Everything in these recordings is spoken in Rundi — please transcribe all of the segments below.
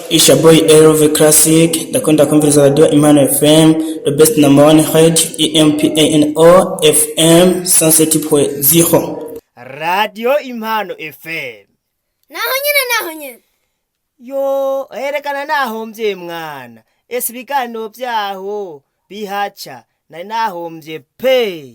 Isha Boy Elve Classic. Ndakunda kumviriza radio Impano FM, the best number one head EMPANO FM 107.0. Radiyo Impano FM. Naho nyine, naho nyine. Yo, erekana nahombye mwana. Ese ibiganiro byaho bihaca nari nahombye pe.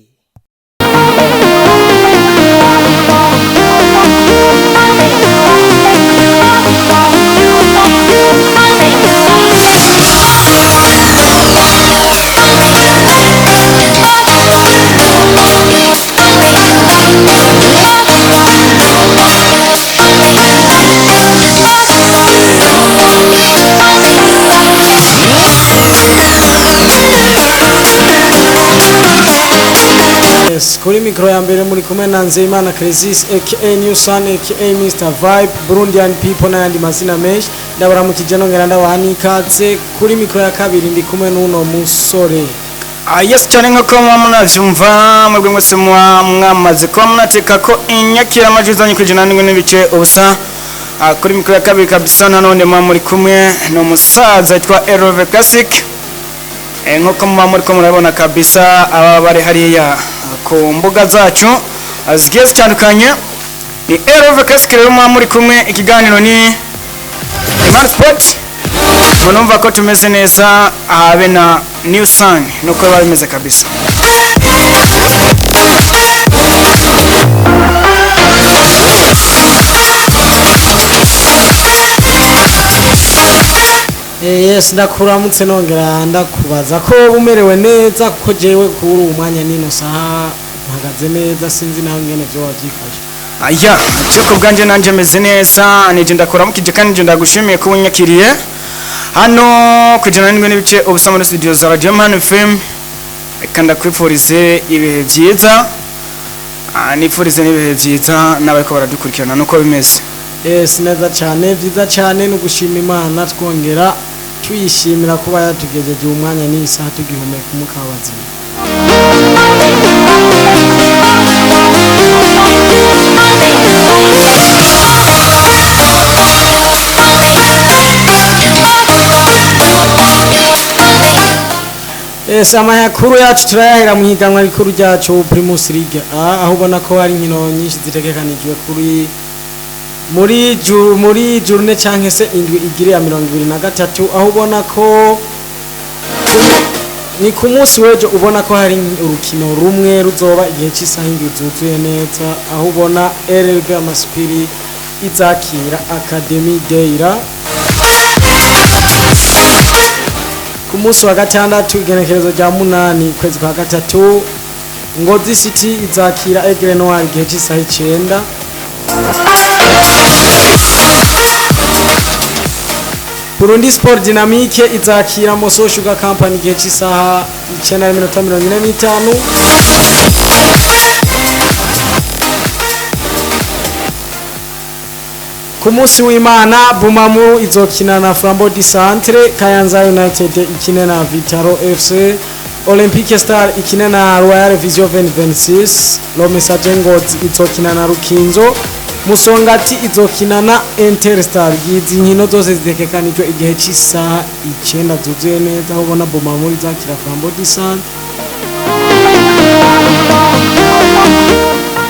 Yes, kuri mikro ya mbere muri kumwe na Nzeyimana Clesis aka New Sun aka Mr Vibe Burundian People n'ayandi mazina menshi. Ndabaramukije nongera ndabaha n'ikaze. Kuri mikro ya kabiri ndi kumwe n'uno musore. Ah, yes cyane, nk'uko muba munavyumva, mwebwe mwese muba mwamaze kuba munateka ko inyakira amajwi zanyu ku 107.5. Ah, kuri mikoro ya kabiri kabisa nanone muba muri kumwe n'umusaza yitwa Elove Classic. Nk'uko muba muriko murabona kabisa, aba bari hariya ku mbuga zacu zigiye zitandukanye ni Elove Classic. Rero muba muri kumwe, ikiganiro ni Imana Sport. Murumva ko tumeze neza ahabe na New Sun, nuko biba bimeze kabisa. Yes, ndakuramutse nongera ndakubaza ko umerewe neza, kuko jewe kuri uwu mwanya nino saha mpagaze neza, sinzi nawe ngene vyo wavyifashe. Aya, cyo ku bwanjye nanjye meze neza, nije ndakuramukije kandi nije ndagushimiye kuba unyakiriye hano ku 107.5 muri studio za Radio Man FM. Reka ndakwifurize ibihe byiza. Ah, nifurize n'ibihe byiza n'abariko baradukurikirana, nuko bimeze. Yes, neza cyane, byiza cyane no gushima Imana, twongera tuyishimira kuba yatugejeje umwanya n'isaha tugihumeka umwuka w'abazima. Yes, amakuru yacu turayahera mu higanwa rikuru ryacu Primus League A, aho ubona ko hari inkino nyinshi zitegekanijwe kuri muri journée canke se indwi igiri ya 23, aho ubona ko ni ku munsi w'ejo ubona ko hari urukino rumwe ruzoba igihe cy'isaha 7 zuzuye neza, aho ubona RLB Amasipiri izakira Academy Deira. Ku munsi wa gatandatu, igenekerezo rya 8 ukwezi kwa gatatu, Ngozi City izakira Aigle Noir igihe cy'isaha 9. Burundi Sport Dynamique izakira Moso Sugar Company igihe cy'isaha 9:45. Ku munsi w'Imana, Bumamuru izokina na Flambeau du Centre, Kayanza United ikine na Vitaro FC, Olympique Star ikine na Royal Vision 2026, Lomesa Ngozi izokina na Rukinzo, Musongati izokina na Interstar. Izi nkino zose zitegekanijwe igihe cy'isaha 9 zuzuye neza, aho ubona Bumamuru izakira Flambeau du Centre.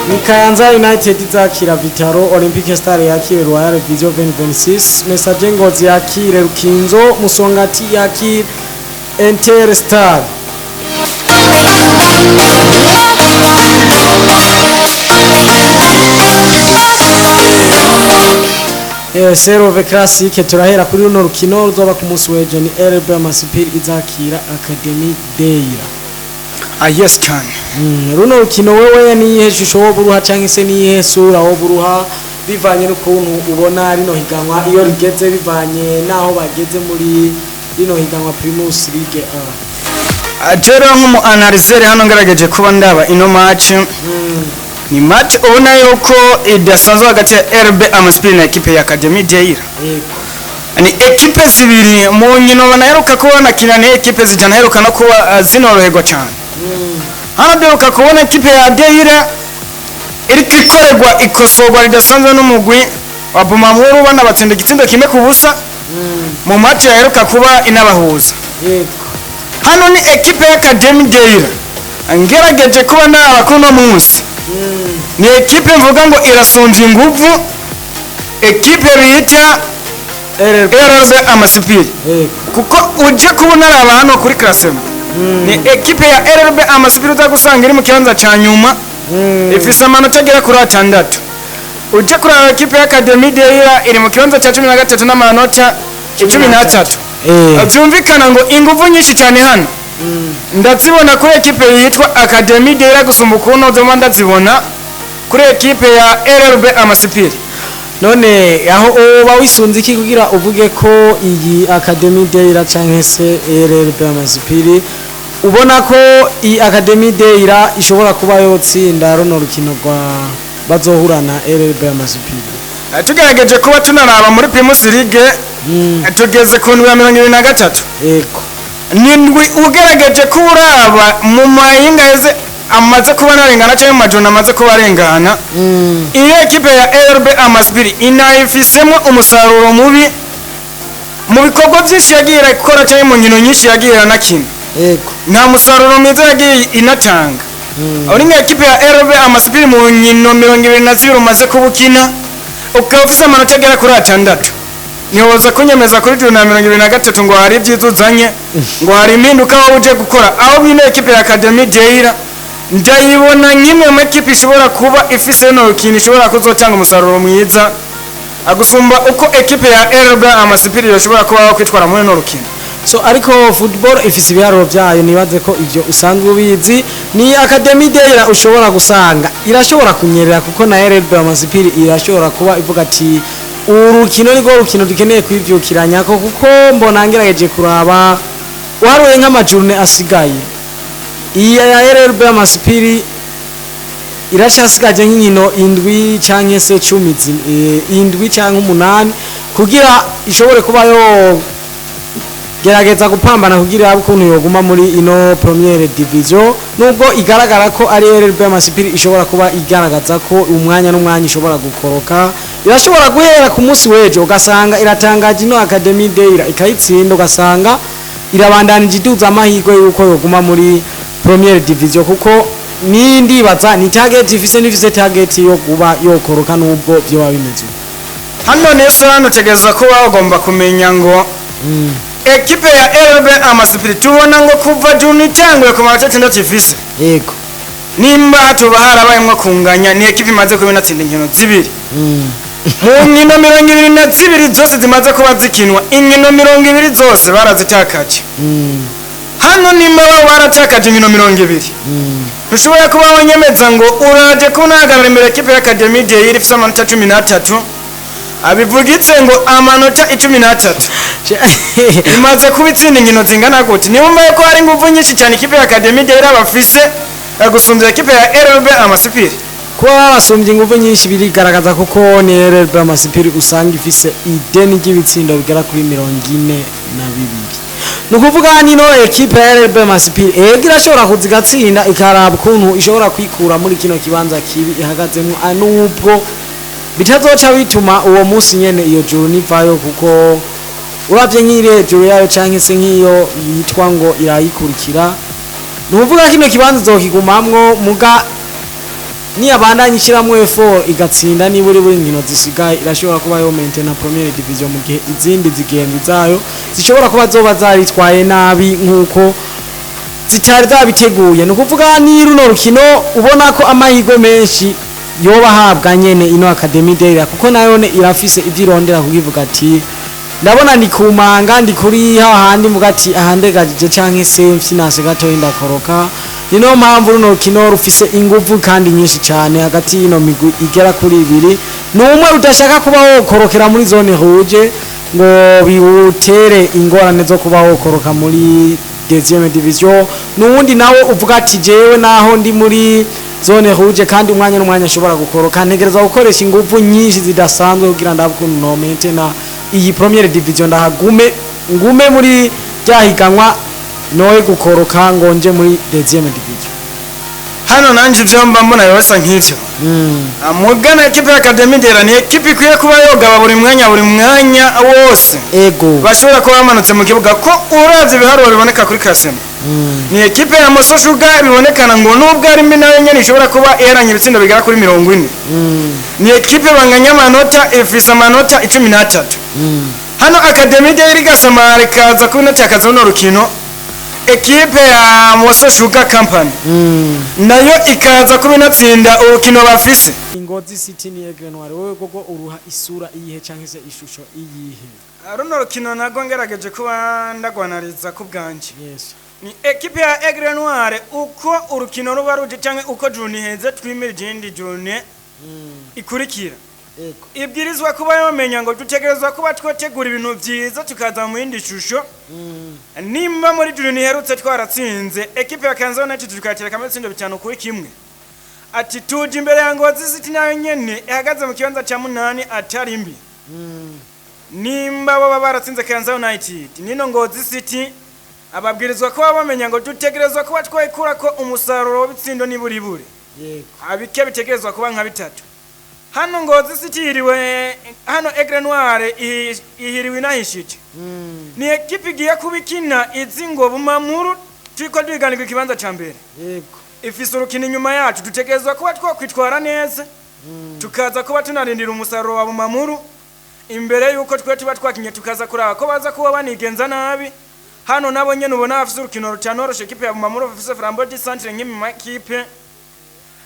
Ni Kayanza United izakira Vitaro, Olympique Star yakire Royal Vision 2026, Messager Ngozi yakire Rukinzo, Musongati yakire Interstar. Serove Classic, turahera kuri runo rukino ruzoba ku munsi w'ejo, ni RB Amasipiri izakira Academy Deira. Ah, yes cyane. Runo rukino wewe niyihe shusho woba uruha canke se niyihe sura woba uruha, bivanye n'ukuntu ubona rino higanwa iyo rigeze, bivanye n'aho bageze muri rino higanwa Primus League A? Ah, rero nk'umu analyser hano ngerageje kuba ndaba ino match, ni match ubona yuko idasanzwe hagati ya RB Amaspiri na ekipe ya Academy Deira. Yego. Ni ekipe zibiri mu nkino banaheruka kuba banakina, ni ekipe zitanaheruka no kuba zinoroherwa cyane. Hano duheruka kubona ekipe ya Deira iriko ikorerwa ikosorwa ridasanzwe n'umugwi wa Bumamuru, banabatsinda igitsindo 1-0. Mu match yaheruka kuba inabahuza. Yego. Hano ni ekipe ya Academy Deira, ngerageje kuba ndaba kuno munsi, ni ekipe mvuga ngo irasumvya inguvu ekipe bita RRB. RRB Amasipiri. Yego. Kuko uje kubona araba hano kuri classement, ni ekipe ya RRB Amasipiri uza gusanga iri mu kibanza ca nyuma, ifise amanota agera kuri 6. Uje kuraba ekipe ya Academy Deira iri mu kibanza ca 13 n'amanota 13. Byumvikana ngo inguvu nyinshi cyane hano ndazibona kuri ekipe yitwa Academy Deira gusumba ukuntu nzoma ndazibona kuri ekipe ya RRB Amasipiri. None aho uba wisunze iki kugira uvuge ko iyi Academy Deira canke se RRB Amazipiri, ubona ko iyi Academy Deira ishobora kuba yotsinda runo rukino rwa bazohura na RRB Amazipiri? Tugerageje kuba tunaraba muri Primus League, tugeze ku ndwi ya 23. Yego. Nindwi ugerageje kuba uraba mu mayinga yeze amaze kuba narengana cyangwa mu majana amaze kuba arengana, iyo ekipe ya RB Amasipiri inayifisemo umusaruro mubi mu bikorwa byinshi yagiye irakora cyangwa mu nkino nyinshi yagiye iranakina. Yego. Nta musaruro mwiza yagiye inatanga. Uri nka ekipe ya RB Amasipiri, mu nkino 22 umaze kuba ukina ukaba ufise amanota agera kuri 6, ntiwoza kunyemeza kuri juru na 23 ngo hari ibyiza uzanye, ngo hari impinduka wowe uje gukora. Aho bino ekipe ya Academy Deira ndayibona nk'imwe mu ekipe ishobora kuba ifise runo rukino ishobora kuzotanga umusaruro mwiza agusumba uko ekipe ya RB Amasipiri yoshobora kuba kwitwara muri runo rukino. So ariko football ifise ibiharuro byayo, nibaze ko ivyo usanzwe ubizi. Ni Academy Deira ushobora gusanga irashobora kunyerera, kuko na RRB Amazipiri irashobora kuba ivuga ati urukino nirwo rukino dukeneye kwivyukiranya ko, kuko mbona ngerageje kuraba waruye nk'amajurune asigaye, iyi ya RRB Amazipiri iracasigaje nk'inkino 7 canke se 10, 7 canke 8 kugira ishobore kuba yo gerageza gupambana kugira irabe ukuntu yoguma muri ino premiere division, nubwo igaragara ko ari RRB Amasipiri ishobora kuba igaragaza ko umwanya n'umwanya ishobora gukoroka. Irashobora guhera ku munsi w'ejo ugasanga iratangaje ino Academy Deira ikayitsinda, ugasanga irabandanije iduza amahirwe yuko yoguma muri premiere division, kuko nindibaza ni target ifise, nifise target yo kuba yokoroka nubwo vyoba bimeze uko. Hano nese hano utegereza kuba bagomba kumenya ngo ekipe ya RB Amasipiri tubona ngo kuva juni itanguye ku manota 6 ifise, Yego. nimba hatuba harabayemwo kunganya, ni ekipe imaze kuba inatsinda inkino zibiri mu nkino 22 zose zimaze kuba zikinwa. Inkino 20 zose barazitakaje. Hano nimba baba baratakaje inkino 20, ntushobora kuba wanyemeza ngo uraje kuba unahagarara imbere ekipe ya Academy Deira ifise amanota 13, abivugitse ngo amanota 13 imaze kuba itsinda inkino zingana gute? Niwumva yuko hari inguvu nyinshi cyane ikipe ya Academy Deira bafise gusumbya ekipe ya RB Amasipiri. Kuba babasumbye ingufu nyinshi birigaragaza, kuko ni RRB Amasipiri usanga ifise ideni ry'ibitsindo bigera kuri 42. Ni ukuvuga nino ekipe ya RRB Amasipiri ego irashobora kuza igatsinda, ikaraba ukuntu ishobora kwikura muri kino kibanza kibi ihagazemo, nubwo bitazoca bituma uwo munsi nyene iyo juru nivayo, kuko uravye nk'iri hejuru yayo canke se nk'iyo yitwa ngo irayikurikira, ni ukuvuga kino kibanza izokigumamwo. Muga niyabandanya ishiramwo effort igatsinda niburi buri nkino zisigaye, irashobora kuba yo maintain première division, mu gihe izindi zigenzi zayo zishobora kuba zoba zaritwaye nabi nkuko zitari zabiteguye. Ni ukuvuga ni runo rukino ubona ko amahirwe menshi yoba ahabwa nyene ino Academy Deira, kuko nayone irafise ivyo irondera, kukivuga ati ndabona ndi kumanga ndi kuri hahandi, muga ati ahandegajije canke se mfinase gatoyi ndakoroka. Ni niyo mpamvu runo rukino rufise inguvu kandi nyinshi cyane hagati y'ino migwi igera kuri ibiri. Ni umwe udashaka kuba wokorokera muri zone rouge ngo biwutere ingorane zo kuba wokoroka muri deuxième division, n'uwundi nawe uvuga ati jewe naho ndi muri zone rouge kandi umwanya n'umwanya ashobora gukoroka, ntegereza gukoresha inguvu nyinshi zidasanzwe kugira ndabe ukuntu no maintain iyi première division, ndahagume ngume muri rya higanwa noye gukoroka ngo nje muri deuxième division. Hano nanje ivyo mba mbona bibasa nk'ivyo. Mugana ekipe ya Academy Dera ni ekipe ikwiye kuba yogaba buri mwanya, buri mwanya wose bashobora kuba bamanutse mu kibuga, ko uravye ibiharuro biboneka kuri kasema ni ekipe ya Moso Sugar bibonekana ngo nubwo ari mbi nayo nyene ishobora kuba iheranye ibitsindo bigera kuri 40. Ni ekipe banganya amanota, ifise amanota 13. Hano Academy Dera igasamara ikaza kubinatakaza runo rukino, ekipe ya Moso Sugar Company nayo ikaza kubinatsinda urukino bafise. Ngozi City ni Aigle Noir, wewe gogo uruha isura iyihe canke se ishusho iyihe? Runo rukino nagwo ngerageje kuba ndagwanariza ku bwanje, ni ekipe ya Aigle Noir, uko urukino ruba ruje canke uko juni iheze twimirije iyindi juni ikurikira, ibwirizwa kuba yomenya ngo dutegerezwa kuba twotegura ibintu vyiza tukaza mu yindi shusho. Nimba muri juni iherutse twaratsinze ekipe ya Kanza United tukayaterekamo ibitsindo 5-1, ati tuje imbere ya Ngozi City nayo nyene ihagaze mu kibanza ca munani atari mbi. Nimba baba baratsinze Kanza United, nino Ngozi City ababwirizwa kuba bamenya ngo dutegerezwa kuba twayikurako umusaruro w'ibitsindo niburiburi abike bitegerezwa kuba nka bitatu. Hano Ngozi City yiriwe, hano Aigle Noir ihiriwe inahishije. Ni ekipe igiye kuba ikina izi ngo Bumamuru turiko duhiganirwa ikibanza ca mbere, ifise urukino inyuma yacu, dutegerezwa kuba twakwitwara neza tukaza kuba tunarindira umusaruro wa Bumamuru imbere yuko twe tuba twakinye, tukaza kuraba ko baza kuba banigenza nabi. Hano nabo nyene ubona bafise urukino rutanoroshe. Ekipe ya Bumamuru bafise Flambeau du Centre nk'imwe ekipe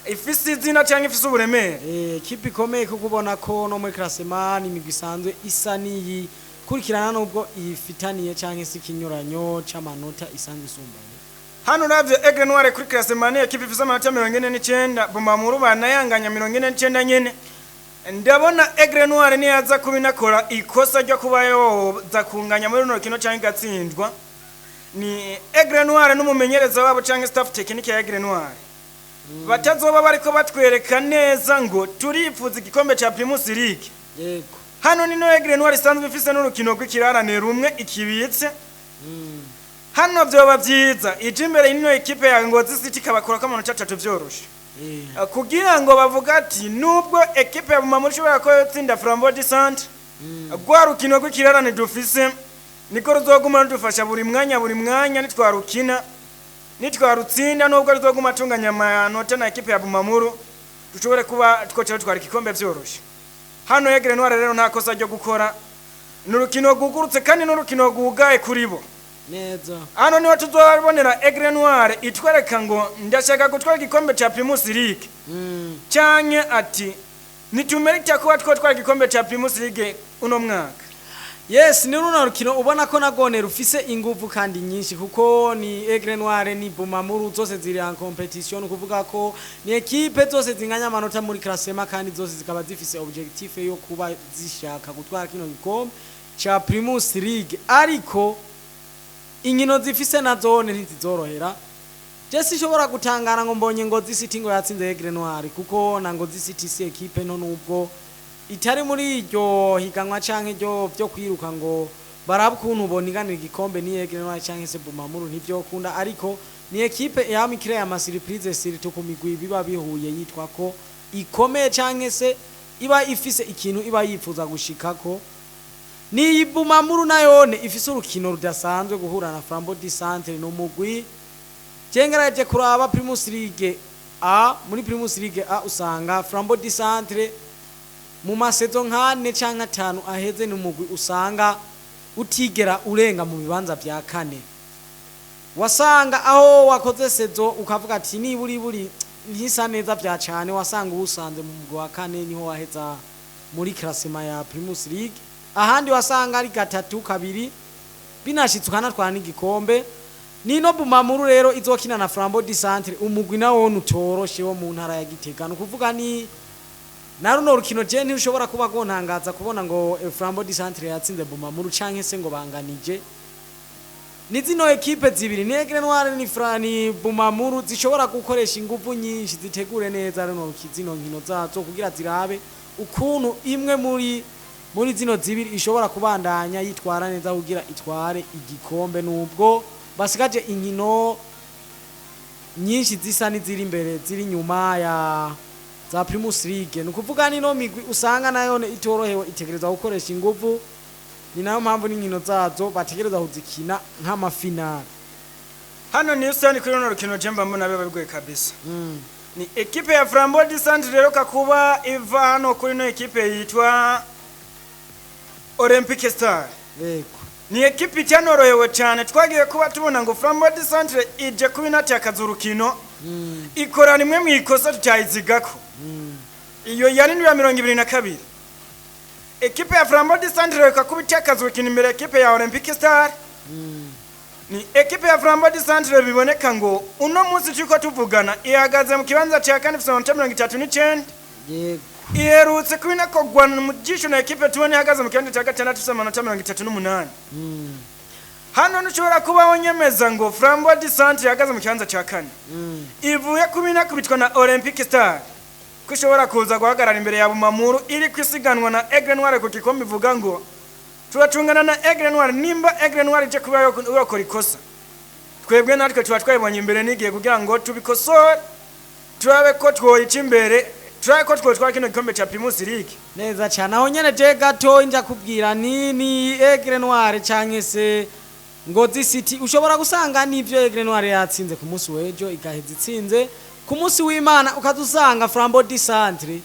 ifise izina canke ifise uburemere. Ekipe ikomeye, kuko ubona ko no muri classement ni imigwi isanzwe isa n'iyi kurikirana, nubwo ifitaniye canke se ikinyuranyo c'amanota isanzwe isumbanye. Hano uravye Aigle Noir kuri classement ni ekipe ifise amanota 49, Bumamuru banayanganya 49 nyene. Ndabona Aigle Noir niyaza kuba inakora ikosa ryo kuba yoza kunganya muri runo rukino canke igatsindwa, ni Aigle Noir n'umumenyereza wabo canke staff technique ya Aigle Noir batazoba bariko batwereka neza ngo turipfuza igikombe ca Primus League. Hano nino Aigle Noir isanzwe ifise n'urukino rw'ikirarane rumwe ikibitse. Hano vyoba vyiza ije imbere y'ino ekipe ya Ngozi City ikabakurako amanota atatu vyoroshe, kugira ngo bavuga ati nubwo ekipe ya Bumamuru ishobora kuba yotsinda Flambeau du Centre, rwa rukino rw'ikirarane dufise niko ruzoguma rudufasha buri mwanya, buri mwanya nitwarukina nitwarutsinda, nubwo ruzoguma tunganya amanota na ekipe ya Bumamuru, dushobore kuba twoca dutwara igikombe vyoroshe. Hano Aigle Noir rero nta kosa ryo gukora, ni urukino rwugurutse kandi n'urukino rwugaye kuri bo. Hano niho tuzobonera Aigle Noir itwereka ngo ndashaka gutwara igikombe ca Primus League, canke ati nitumerita kuba twotwara igikombe ca Primus League uno mwaka. Yes, ni runo rukino ubona ko nagone rufise inguvu kandi nyinshi, kuko ni Aigle Noir ni Bumamuru zose ziri en competition, kuvuga ko ni ekipe zose zinganya amanota muri classement kandi zose zikaba zifise objectif yo kuba zishaka gutwara kino gikombe ca Primus League, ariko inkino zifise na zone ntizizorohera. Je sinshobora gutangara ngo mbonye Ngozi City ngo yatsinze Aigle Noir, kuko na Ngozi City si ekipe nto, nubwo itari muri iryo higanwa canke iryo byo kwiruka ngo barabe ukuntu boniganira igikombe ni Aigle Noir canke se Bumamuru, ntivyokunda, ariko ni ekipe yama ikireye ama surprise, surtout ku migwi biba bihuye yitwa ko ikomeye canke se iba ifise ikintu iba yifuza gushikako. Ni Bumamuru nayone ifise urukino rudasanzwe guhura na Flambeau du Centre, no mugwi jengeraje kuraba Primus League A. Muri Primus League A usanga Flambeau du Centre mu masezo nk'ane canke atanu aheze ni umugwi usanga utigera urenga mu bibanza vya kane. Wasanga aho wakoze sezo ukavuga ati niburi buri ntisa neza vya cane, wasanga uwusanze mu mugwi wa kane niho waheza muri classement ya Primus League. Ahandi wasanga ari gatatu, kabiri, binashitse ukanatwara n'igikombe. Nino Bumamuru rero izokina na Flambeau du Centre, umugwi nawo utoroshe wo mu ntara ya Gitega. Ni ukuvuga ni na runo rukino je ntirushobora kuba gontangaza kubona ngo Flambeau du Centre yatsinze Bumamuru canke se ngo banganije. Ni zino ekipe zibiri, ni Aigle Noir ni Frani Bumamuru, zishobora gukoresha inguvu nyinshi zitegure neza runo zino nkino zazo kugira zirabe ukuntu imwe muri zino zibiri ishobora kubandanya yitwara neza kugira itware igikombe, nubwo basigaje inkino. nyinshi zisa n'iziri imbere ziri inyuma ya za Primus League. Ni ukuvuga nino migwi usanga nayo itorohewe, itegereza gukoresha inguvu. Ni nayo mpamvu n'inkino zazo bategereza kuzikina nk'amafinali. Hano ni usani kuri runo rukino je mba mbona biba bigoye kabisa. Ni ekipe ya Flambeau du Centre rero kakuba iva hano kuri no ekipe yitwa Olympic Star. Yego. Ni ekipe itanorohewe cyane, twagiye kuba tubona ngo Flambeau du Centre ije kuba inatakaza urukino, ikora rimwe mu ikosa tutayizigako. Iyo yari ya 22. Ekipe ya Flambeau du Centre reka kuba itakaza urukino imbere ya ekipe ya Olympic Star. Ni ekipe ya Flambeau du Centre biboneka ngo uno munsi turiko tuvugana ihagaze mu kibanza cya kane, ifise amanota 39. Yego. Iherutse kuba inakogwa mu jisho na ekipe tubona ihagaze mu kibanza cya gatandatu, ifise amanota 38. Hano ntushobora kubaho nyemeza ngo Flambeau du Centre ihagaze mu kibanza cya kane, ivuye kuba inakubitwa na Olympic Star, ko ishobora kuza guhagarara imbere ya Bumamuru iri kwisiganwa na Aigle Noir ku gikombe, ivuga ngo turacungana na Aigle Noir. Nimba Aigle Noir ije kuba yokora ikosa, twebwe natwe tuba twayibonye imbere n'igihe kugira ngo tubikosore, turabe ko twoyica imbere, turabe ko twotwara kino gikombe cya Primus League. Neza cyane. Aho nyene je gato nja kubwira ni Aigle Noire canke se Ngozi City. Ushobora gusanga n'ivyo Aigle Noire yatsinze ku munsi w'ejo, igaheza itsinze ku munsi w'Imana, ukaza usanga Flambeau du Centre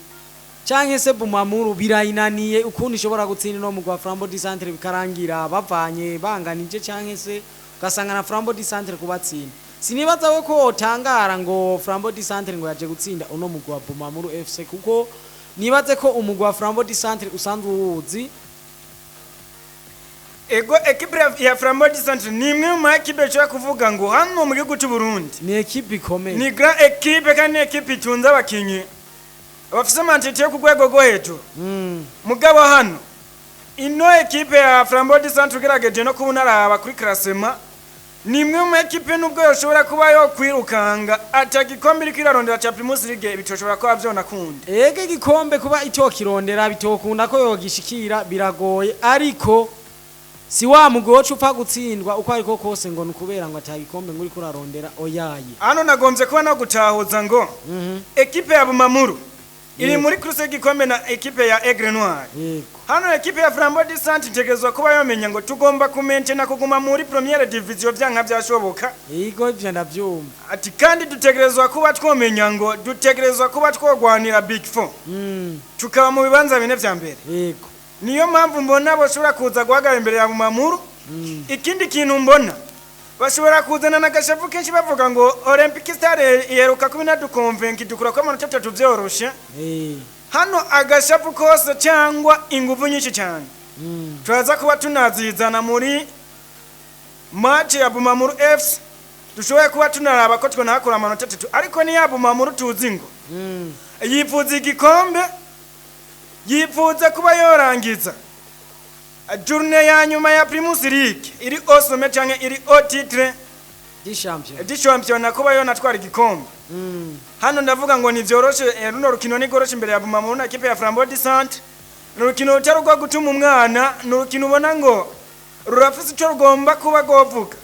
canke se Bumamuru birayinaniye ukuntu ishobora gutsinda no mugwa Flambeau du Centre, bikarangira bavanye banganije, canke se ugasanga na Flambeau du Centre kubatsinda. Sinibaza we ko wotangara ngo Flambeau du Centre ngo yaje gutsinda uno mugwa wa Bumamuru FC, kuko nibaze ko umugwi wa Flambeau du Centre usanzwe uwuzi. Ego, ekipe ya Flambeau du Centre ni imwe mu ma ekipe nshobora kuvuga ngo hano mu gihugu cy'u Burundi ni ekipe ikomeye. Ni grand ekipe, kandi ni ekipe itunze abakinyi bafise amantite yo ku rwego rwo hejuru. Mugabo hano ino ekipe ya Flambeau du Centre, ugerageje no kuba unaraba kuri classement, ni imwe mu ekipe nubwo yoshobora kuba yo kwirukanga ata gikombe iriko irarondera ca Primus League, bitoshobora kuba vyonakunda. Ege, igikombe kuba itokirondera bitokunda ko yogishikira, biragoye, ariko si wa mugwi woca upfa gutsindwa uko ariko kose ngo ni ukubera ngo ata gikombe ngo uriko urarondera, oyaye. Hano nagombye kuba no gutahuza ngo ekipe ya Bumamuru iri muri course y'igikombe na ekipe ya Aigle Noir. Hano ekipe ya Flambeau du Centre itegerezwa kuba yomenya ngo tugomba kumentena kuguma muri première division vyanka vyashoboka. Yego, ivyo ndavyumva. Ati kandi dutegerezwa kuba twomenya ngo dutegerezwa kuba twogwanira Big Four, tukaba mu bibanza bine vya mbere. Niyo mpamvu mbona bashobora kuza guhagarara imbere ya Bumamuru. Ikindi kintu mbona bashobora kuzana n'agashavu kenshi, bavuga ngo Olympic Star iheruka kuba inadukonvenka idukura ko amanota 3 vyoroshe. Hano agashavu kose cyangwa inguvu nyinshi cyane turaza kuba tunazizana muri match ya Bumamuru FC, dushoboye kuba tunaraba ko twonahakura amanota 3. Ariko ni ya Bumamuru tuzi ngo yifuza igikombe, yifuza kuba yorangiza journée ya nyuma ya Primus League iri au sommet canke iri au titre di champion di championnat, kuba yonatwara igikombe. Hano ndavuga ngo ntivyoroshe. Runo rukino ntigoroshe imbere ya Bumamuru na ekipe ya Flambeau du Centre. Ni urukino rutari urwo gutuma umwana, ni urukino ubona ngo rurafise ico rugomba kuba rwovuga,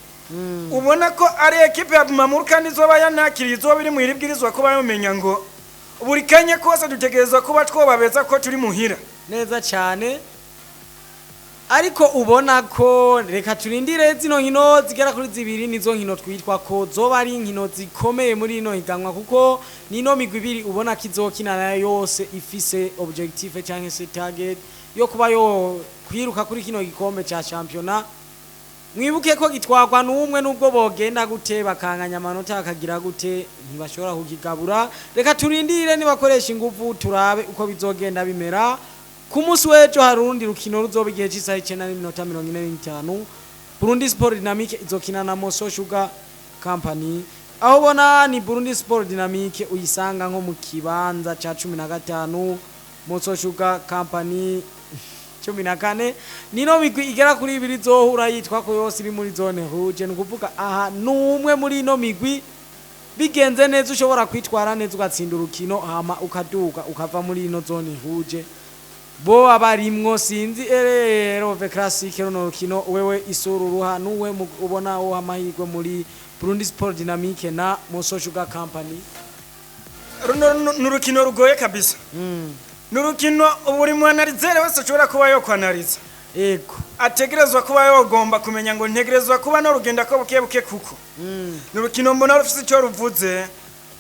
ubona ko ari ekipe ya Bumamuru kandi izoba yanakiriye, izoba iri muhira, ibwirizwa kuba yomenya ngo buri kanya kose dutegerezwa kuba twobabeza ko turi muhira. Neza cyane. Ariko ubona ko reka turindire zino nkino zigera kuri zibiri, nizo nkino twitwa ko zoba ari inkino zikomeye muri ino higanwa, kuko nino migwi ibiri ubona ko izokina nayo yose ifise objectif cyangwa se target yo kuba yo kwiruka kuri kino gikombe ca championnat. Mwibuke ko gitwarwa n'umwe, nubwo bogenda gute bakanganya amanota bakagira gute, ntibashobora kukigabura. Reka turindire nibakoresha ingufu, turabe uko bizogenda bimera. Ku munsi w'ejo hari urundi rukino ruzoba igihe cy'isaha 9:45. Burundi Sport Dynamique izokina na Moso Sugar Company. Aho ubona ni Burundi Sport Dynamique uyisanga nko mu kibanza ca 15, Moso Sugar Company 14. Nino migwi igera kuri ibiri izohura yitwa ko yose iri muri zone rouge. Ni ukuvuga aha n'umwe muri ino migwi bigenze neza ushobora kwitwara neza ugatsinda urukino, hama ukaduga ukava muri ino zone rouge. Bo abarimwo sinzi Erove Classic, runo rukino wewe isura uruha nuwe ubona wo amahirwe muri Burundi Sport Dynamique na Moso Sugar Company? Runo ni urukino rugoye kabisa, ni urukino buri mwanalizere wese ashobora kuba yokwanaliza, ategerezwa kuba yogomba kumenya ngo ntegerezwa kuba norugenda ko buke buke, kuko ni urukino mbona rufise icyo ruvuze.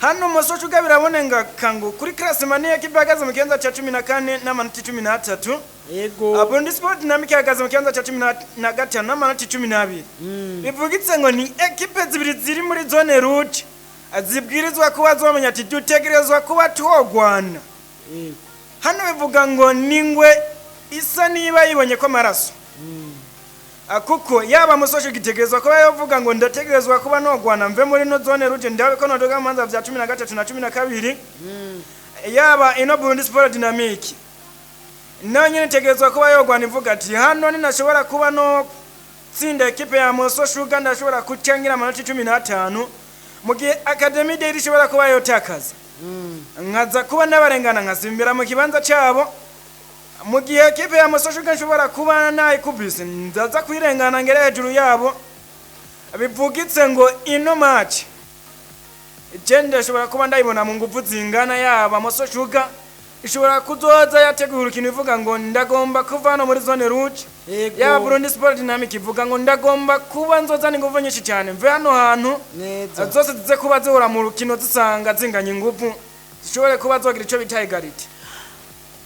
Hano Moso Sugar biraboneka ngo kuri classement ni ekipe ihagaze mu kibanza cya 14 n'amanota 13. Burundi Sport Dynamic ihagaze mu kibanza cya 15 n'amanota 12. Bivugitse ngo ni ekipe zibiri ziri muri zone rouge, zibwirizwa kuba zomenya ati dutegerezwa kuba twogwana. Hano bivuga ngo ningwe isa niba yibonye ko amaraso. Kuko yaba Moso Sugar itegerezwa kuba yovuga ngo ndategerezwa kuba nogwana mve muri no zone rouge, ndabe ko nodoga mu manza vya 13 na 12. Yaba ino Burundi Sport Dynamic nayo nyene itegerezwa kuba yogwana ivuga ati hano ninashobora kuba no tsinda ekipe ya Moso Sugar, ndashobora kucangira amanota 15, mu gihe Academy Day ishobora kuba yotakaza nkaza kuba n'abarengana nkasimbira mu kibanza cyabo, mu gihe ekipe ya Moso Sugar nshobora kuba nayikubise ndaza kwirengana ngere hejuru yabo. Bivugitse ngo ino match je ndashobora kuba ndayibona mu nguvu zingana. Yaba Moso Sugar ishobora kuzoza yateguye urukino ivuga ngo ndagomba kuva hano muri zone rouge, yaba Burundi Sport Dynamic ivuga ngo ndagomba kuba nzozana inguvu nyinshi cyane mve hano hantu. Zose zize kuba zihura mu rukino zisanga zinganya inguvu, zishobore kuba zogira ico bita égalité.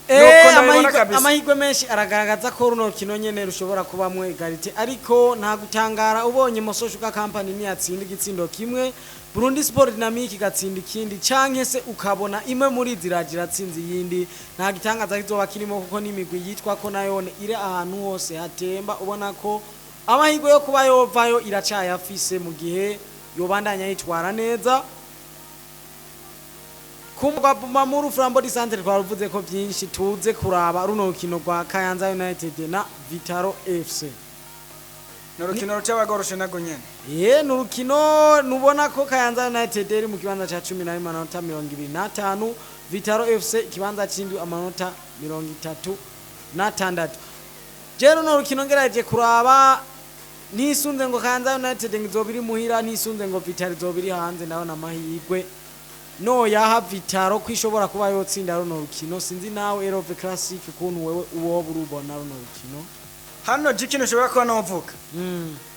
Nuko ndabibona kabisa. Amahirwe menshi aragaragaza ko runo rukino nyene rushobora kubamwo égalité, ariko nta gutangara ubonye Moso Sugar Company niyatsinda igitsindo kimwe, Burundi Sport Dynamic igatsinda ikindi, canke se ukabona imwe muri ziragira atsinze iyindi, nta gitangaza kizoba kirimo, kuko n'imigwi yitwa ko nayone iri ahantu hose hatemba, ubona ko amahirwe yo kuba yovayo iracayafise mu gihe yobandanya yitwara neza. Kumva Bumamuru, Flambeau du Centre twaruvuze ko byinshi, tuze kuraba runo rukino rwa Kayanza United na Vitaro FC. Ni urukino rucabagoroshe nago nyene. Ye, ni urukino nubona ko Kayanza United iri mu kibanza ca 11 amanota 25, Vitaro FC ikibanza c'indwi amanota 36. Je runo rukino ngerageje kuraba, ntisunze ngo Kayanza United ngo izoba iri muhira, ntisunze ngo Vitaro izoba iri hanze, ndabona amahirwe no yaha Vitaro ko ishobora kuba yotsinda runo rukino. Sinzi nawe Erove Classic ukuntu wewe uwoba urubona runo rukino. Hano je ikintu ushobora kuba novuga,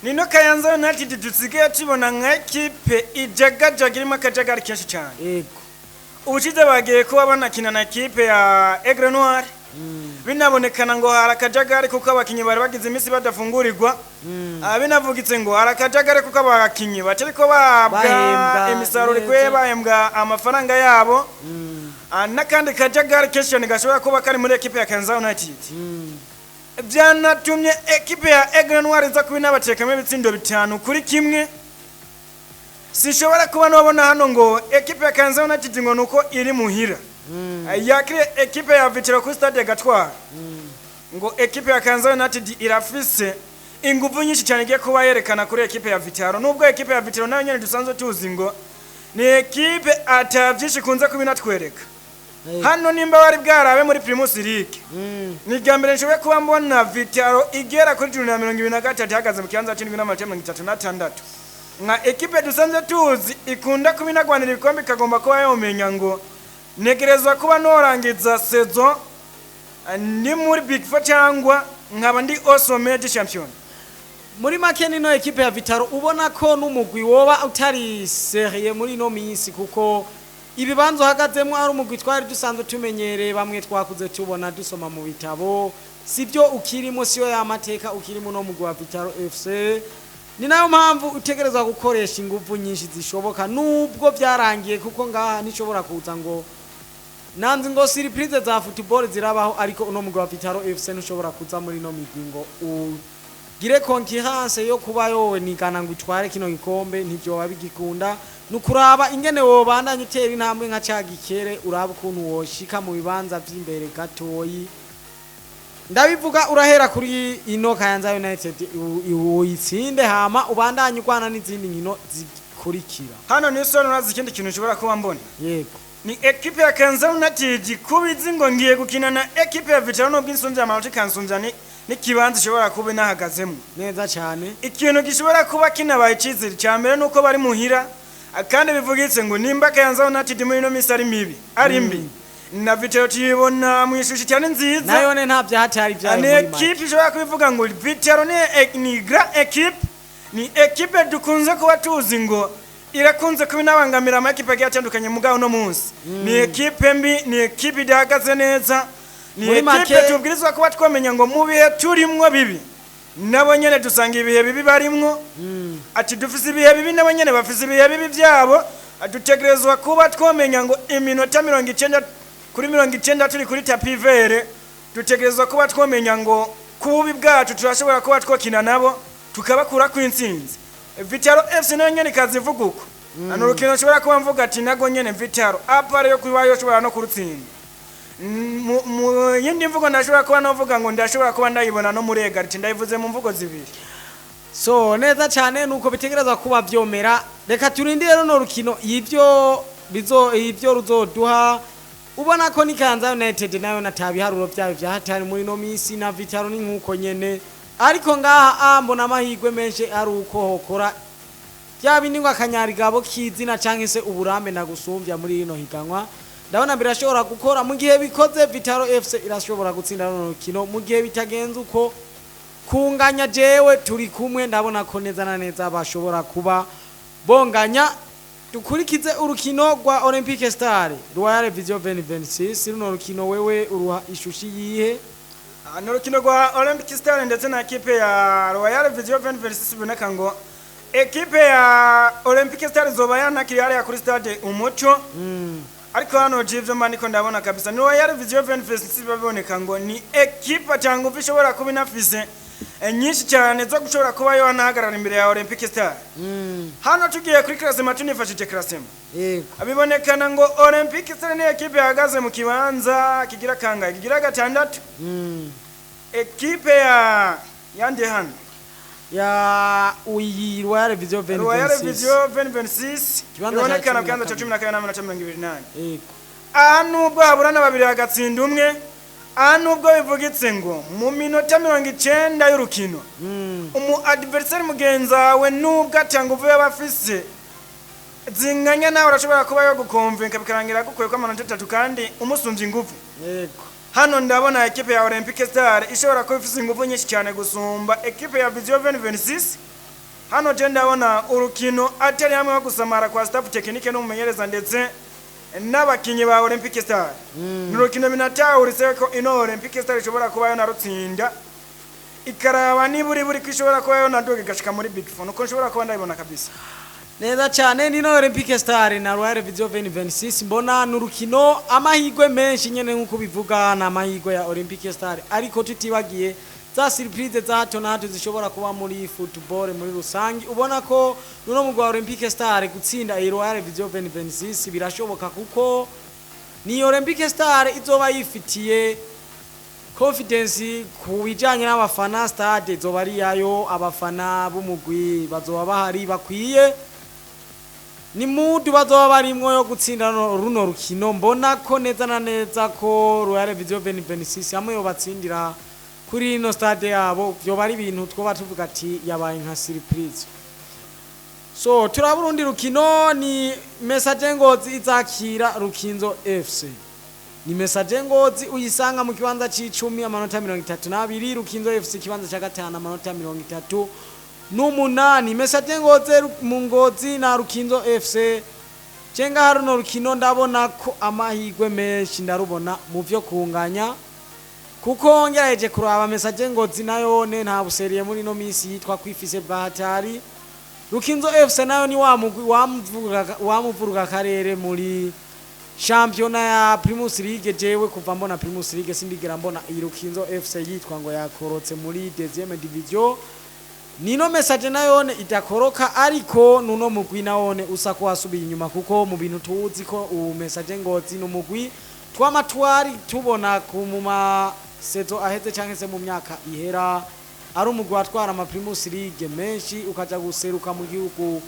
nino Kayanza United dusigaye tubona nka ekipe ijagajaga, irimo akajagari kenshi cyane. Ubushize bagiye kuba banakina na ekipe ya Aigle Noir, binabonekana ngo hari akajagari kuko abakinyi bari bagize iminsi badafungurirwa. Binavugitse ngo hari akajagari kuko abakinyi batariko bahabwa Bahembwa imisaruro neza. ikwiye, bahembwa amafaranga yabo. N'akandi kajagari kenshi cyane gashobora kuba kari muri ekipe ya Kayanza United byanatumye ekipe ya Aigle Noir iza kuba inabatekamo ibitsindo 5-1. Sinshobora kuba nabona hano ngo ekipe ya Kayanza United ngo nuko iri muhira yakiriye ekipe ya Vitaro kuri stade Gatwara, ngo ekipe ya Kayanza United irafise inguvu nyinshi cyane igiye kuba yerekana kuri ekipe ya Vitaro, nubwo ekipe ya Vitaro nayo nyene dusanzwe tuzi ngo ni ekipe ata byinshi ikunze kuba inatwereka. Hano nimba wari bwarabe muri Primus League, ni irya mbere nshoboye kuba mbona Vitaro igera kuri juni ya 23 ihagaze mu kibanza c'indwi n'amanota 36, nka ekipe dusanzwe tuzi ikunda kuba inagwanira ibikombe, ikagomba kuba yomenya ngo ntegerezwa kuba norangiza saison ni muri Big Four cyangwa nkaba ndi au sommet du champion. Muri make nino ekipe ya Vitaro ubona ko n'umugwi woba utari sérieux muri ino minsi, kuko ibibanza uhagazemo ari umugwi twari dusanzwe tumenyereye, bamwe twakuze tubona dusoma mu bitabo, sibyo ukirimo, siyo y'amateka ukirimo no mugwi wa Vitaro FC. Ni nayo mpamvu utegerezwa gukoresha ingufu nyinshi zishoboka, nubwo byarangiye, kuko ngaha ntishobora kuza ngo nanzi ngo surprise za football zirabaho, ariko uno mugwi wa Vitaro FC ntushobora kuza muri ino migwi ngo ugire concurrence yo kuba yowe nigana ngo utware kino gikombe, ntivyoba bigikunda. Nukuraba ingene wobandanya utera intambwe nka ca gikere, uraba ukuntu woshika mu bibanza vy'imbere gatoyi. Ndabivuga, urahera kuri ino Kayanza United uyitsinde, hama ubandanye urwana n'izindi nkino zikurikira. Hano ni soni, urazi ikindi kintu ushobora kuba mbona? Yego. Ni ekipe ya Kayanza United kubizi ngo ngiye gukina na ekipe ya Vitaro, nubwo insumbya amanota ikansumbya n'ikibanza ishobora kuba inahagazemo. Neza cyane. Ikintu gishobora kuba kinabaye icizere cya mbere nuko bari muhira, kandi bivugitse ngo nimba Kayanza United muri ino minsi ari mibi, ari mbi, na Vitaro tuyibona mu ishusho cyane nziza. Nayone nta byahatari byayo Ni muri make. ekipe ishobora kubivuga ngo Vitaro ni grand ekipe, ni ekipe dukunze kuba tuzi ngo irakunze kuba inabangamira amakipe agiye atandukanye, mugabo uno munsi ni ekipe mbi, ni ekipe idahagaze neza, ni Muri ekipe tubwirizwa kuba twamenya ngo mu bihe turimwo bibi nabo nyene dusanga ibihe bibi barimwo, ati dufise ibihe bibi nabo nyene bafise ibihe bibi byabo. Dutegerezwa kuba twamenya ngo iminota 90 kuri 90 turi kuri tapis vert, dutegerezwa kuba twamenya ngo ku bubi bwacu turashobora kuba twokina nabo tukabakura ku intsinzi. Vitaro FC nayo nyene ikazivuga uko. Hano urukino nshobora kuba mvuga ati nago nyene Vitaro apare yo kuba yoshobora no kurutsinda. Mu yindi mvugo ndashobora kuba novuga ngo ndashobora kuba ndayibona no muri égalité, ndayivuze mu mvugo zibiri. So neza cyane, nuko bitegerezwa kuba vyomera. Reka turindire runo rukino ivyo bizo ivyo ruzoduha. Ubona ko ni Kayanza United nayo natabiharuro byayo byahatari muri no minsi, na Vitaro ni nkuko nyene, ariko ngaha mbona amahirwe menshi ari uko hokora bya bindi ngo akanyarigabo k'izina canke se uburambe nagusumbya muri rino higanwa. Ndabona birashobora gukora. Mu gihe bikoze, Vitaro FC irashobora gutsinda runo rukino. Mu gihe bitagenze uko, kunganya, jewe turi kumwe, ndabona ko neza na neza bashobora kuba bonganya. Dukurikize urukino rwa Olympique Star Royal Vision 2026. Runo rukino wewe uruha ishushi yihe? Ni urukino rwa Olympic Star ndetse na ekipe ya Royal Vision 2026. Biboneka ngo ekipe ya Olympic Star izoba yanakiriye hariya kuri stade Umuco, ariko hano jivyo mba niko ndabona kabisa ni Royal Vision 2026. Biboneka ngo ni ekipe cyangwa ishobora kuba inafise nyinshi cyane zo gushobora kuba yanahagarara imbere ya Olympic Star. Hano tugiye kuri classement, tunifashije classement, bibonekana ngo Olympic Star ni ekipe ihagaze mu kibanza kigira kangahe? Kigira gatandatu. Ekipe ya yandi hano Ya uyi Royal Vision Royal 2026. Vision 2026 Kibanza ca bibonekana cumi mu na kibanza cya kabiri. 12 n'amanota 28. Yego. Aha nubwo haburana babiri hagatsinda umwe, aha nubwo bivugitse ngo mu minota 90 y'urukino umu adversaire mugenzi wawe nubwo atanga uvuye aba afise zinganya nawe, urashobora kuba yo gukonvenka bikarangira gukuye ko amanota 3 kandi umusumbya ingufu. Hano ndabona ekipe ya Olympic Star ishobora kuba ifise ingufu nyinshi cyane gusumba ekipe ya Vision 2026. Hano je ndabona urukino atari hamwe ho gusamara kwa staff technique n'umumenyereza ndetse n'abakinyi ba Olympic Star. Ni urukino binatahuritse ko ino Olympic Star ishobora kuba yo narutsinda, ikaraba niburi buri ko ishobora kuba yo naduga igashika muri Big Four, nuko nshobora kuba ndabibona kabisa. Neza cyane. Nino Olympique Star na Royal Vision 2026, mbona nurukino amahirwe menshi nyene nkuko bivuga na amahirwe ya Olympique Star, ariko tutibagiye za surprise za hato na hato zishobora kuba muri football muri rusangi. Ubona ko nuno mugwa Olympique Star gutsinda iyi Royal Vision 2026 birashoboka, kuko ni Olympique Star izoba yifitiye confidence ku bijanye n'abafana. Stade izoba ari yayo, abafana b'umugwi bazoba bahari bakwiye, ni mudu bazoba barimwo yo gutsinda runo rukino. Mbona ko neza na neza ko Royal Vision 2026 hamwe yo batsindira kuri ino stade yabo, vyoba ari ibintu twoba tuvuga ati yabaye nka surprise. So turaba urundi rukino, ni Messager Ngozi izakira Rukinzo FC. Ni Messager Ngozi uyisanga mu kibanza c'icumi, amanota 32, Rukinzo FC ikibanza ca gatanu, amanota 38. Messager Ngozi mu Ngozi na Rukinzo FC. Cenga haruno rukino ndabona ko amahirwe menshi ndarubona mu vyo kunganya, kuko ngerageje kuraba Messager Ngozi nayone nta buseriye muri no minsi yitwa kwifise bwa hatari. Rukinzo FC nayo ni wa mugwi wamuvuruga karere muri shampiyona ya Primus League. Jewe kuva mbona Primus League sindigera mbona iyi Rukinzo FC yitwa ngo yakorotse muri deuxième division. Nino Message nayone idakoroka, ariko nuno mugwi nawone usa ko wasubiye inyuma, kuko mu bintu tuzi ko ubu Message Ngozi n'umugwi twama twari tubona ku mu masezo aheze canke se mu myaka ihera ari umugwi watwara ama Primus League menshi, ukaja guseruka mu gihugu.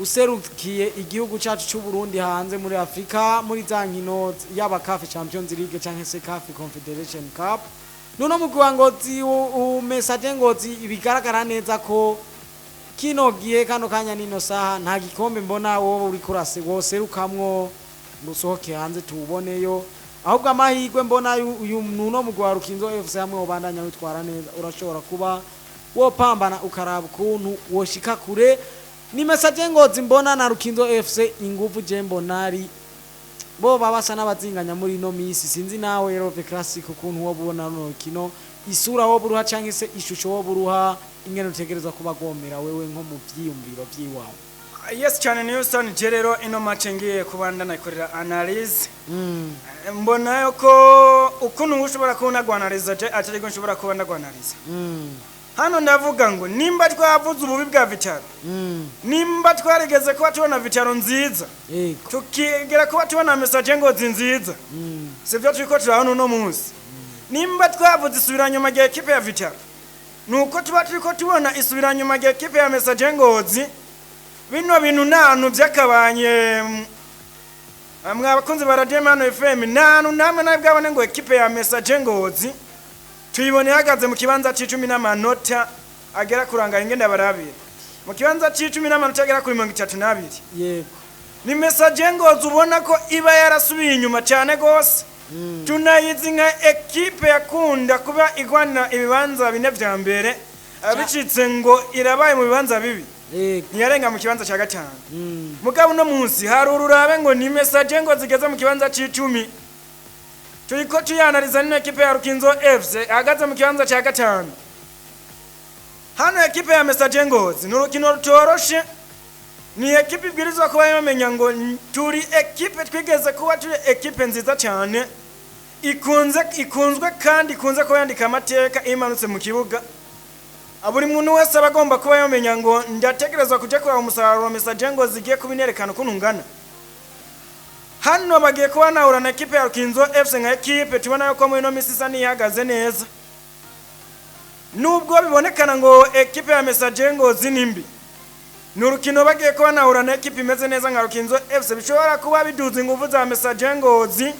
Userukiye igihugu cyacu cy'u Burundi hanze muri Afrika muri za nkino yaba CAF Champions League canke se CAF Confederation Cup. Nuno mugwi wa Ngozi, Messager Ngozi, bigaragara neza ko kino gihe, kano kanya, nino saha, nta gikombe mbona wowe uri kurase woserukamwo ngo usohoke hanze tuwuboneyo. Ahubwo amahirwe mbona uyu nuno mugwi wa Rukinzo FC, hamwe wobandanya witwara neza, urashobora kuba wopambana ukaraba ukuntu woshika kure. Ni Messager Ngozi mbona na Rukinzo FC, inguvu je mbona ari bo baba basa n'abazinganya muri ino minsi. Sinzi nawe Rove Classic ukuntu woba ubona runo rukino, isura woba uruha canke se ishusho woba uruha, ingene utegerezwa kuba gomera wewe nko mu vyiyumviro vy'iwawe. Yes cyane, Newson. Je rero ino match ngiye kuba ndanayikorera analyse. Mbona yuko ukuntu ushobora kuba unagwanariza, je atari ko nshobora kuba ndagwanariza. Hano ndavuga ngo nimba twavuze ububi bwa Vital'O, nimba twarigeze kuba tubona Vital'O nziza, tukigera kuba tubona Messager Ngozi nziza, sivyo turiko turabona uno munsi. Nimba twavuze isubiranyuma rya ekipe ya Vital'O, nuko tuba turiko tubona isubiranyuma rya ekipe ya Messager Ngozi. Bino bintu nta hantu byakabanye, mwa bakunzi ba Radio Mano FM, nta hantu namwe nawe bwabone ngo ekipe ya Messager Ngozi tuyibone ihagaze mu kibanza c'icumi n'amanota agera kurangara ingenda barabira mu kibanza c'icumi n'amanota agera kuri 32. Ni Messager Ngozi ubona ko iba yarasubiye inyuma cyane gose. Tunayizi nka ekipe yakunda kuba igwanira ibibanza bine vya mbere, bicitse ngo irabaye mu bibanza bibi, ntiyarenga mu kibanza cya gatanu. Mugabo uno munsi hari ururabe ngo ni Messager Ngozi zigeze mu kibanza c'icumi, turiko tuyanariza nino ekipe ya Rukinzo FC ihagaze mu kibanza cya gatanu. Hano ekipe ya Messager Ngozi ni urukino rutoroshe, ni ekipe ibwirizwa kuba yamenya ngo turi ekipe twigeze kuba turi ekipe nziza cyane, ikunze, ikunzwe kandi ikunze kuba yandika amateka iyo imanutse mu kibuga. Buri muntu wese aba agomba kuba yamenya ngo ndatekerezwa kujya kuraba umusaruro Messager Ngozi zigiye kuba inerekana ukuntu ungana. Hano bagiye kuba nahura na ekipe ya Rukinzo FC, nka ekipe tubona yuko muri ino minsi isa n'ihagaze neza, nubwo bibonekana ngo ekipe ya Messager Ngozi ni mbi. Ni urukino bagiye kuba nahura na ekipe imeze neza nka Rukinzo FC, bishobora kuba biduza ingufu za Messager Ngozi,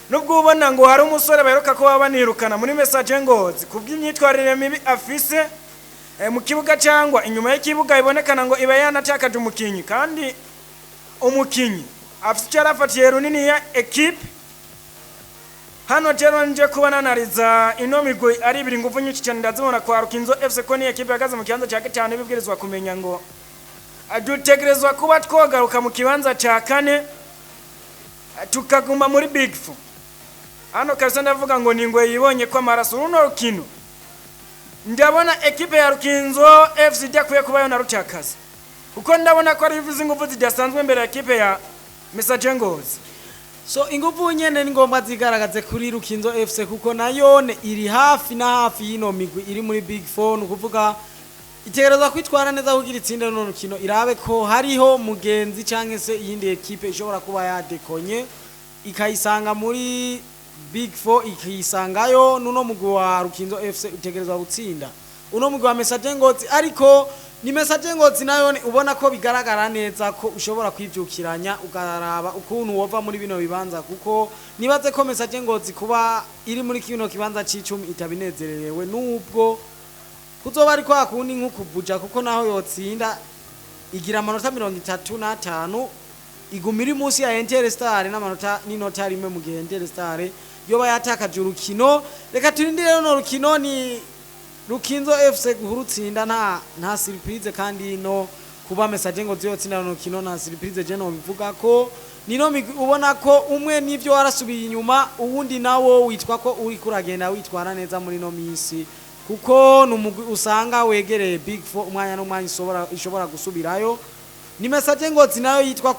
nubwo ubona ngo hari umusore baheruka kuba banirukana muri Messager Ngozi kubw'imyitwarire mibi afise mu kibuga cyangwa inyuma y'ikibuga. Ibonekana ngo iba yanatakaje umukinyi, kandi umukinyi afise icyo yarafatiye runini ya ekipe. Hano rero nje kuba nanariza ino migwi ari ibiri, ingufu nyinshi cyane ndazibona kwa Rukinzo FC, ko ni ekipe ihagaze mu kibanza cya gatanu ibibwirizwa kumenya ngo dutegerezwa kuba twogaruka mu kibanza cya kane, tukaguma muri big four. Hano kabisa ndavuga ngo ni ingwe yibonye ko amaraso. Runo rukino ndabona ekipe ya Rukinzo FC idakwiye kuba yo narutakaza, kuko ndabona ko ari ivuze ingufu zidasanzwe imbere ya ekipe ya Messager Ngozi. So ingufu nyene ni ngombwa zigaragaze kuri Rukinzo FC, kuko nayone iri hafi na hafi y'ino migwi iri muri Big Four. Ni ukuvuga itegerezwa kwitwara neza kugira itsinde runo rukino, irabe ko hariho mugenzi canke se iyindi ekipe ishobora kuba yadekonye ikayisanga muri Big Four, ikiyisangayo. Nuno mugwi wa Rukinzo FC utegerezwa gutsinda uno mugwi wa Messager Ngozi, ariko ni Messager Ngozi nayo ubona ko bigaragara neza ko ushobora kwivyukiranya ukaraba ukuntu wova muri bino bibanza, kuko nibaze ko Messager Ngozi kuba iri muri kino kibanza c'icumi itabinezerewe, nubwo kuzoba ari kwa kundi nk'ukubuja, kuko naho yotsinda igira amanota 35, iguma iri munsi ya Interstar n'amanota n'inota rimwe, mu gihe Interstar yoba yatakaje urukino. Reka turindire runo rukino. Ni Rukinzo FC guhurutsinda nta surprise, kandi no kuba Messager Ngozi yotsinda runo rukino nta surprise. Je no bivuga ko nino migwi ubona ko umwe nivyo warasubiye inyuma, uwundi nawo witwa ko uri kuragenda witwara neza muri no minsi, kuko ni umugwi usanga wegereye Big Four umwanya n'umwanya ishobora gusubirayo. Ni Messager Ngozi nayo yitwa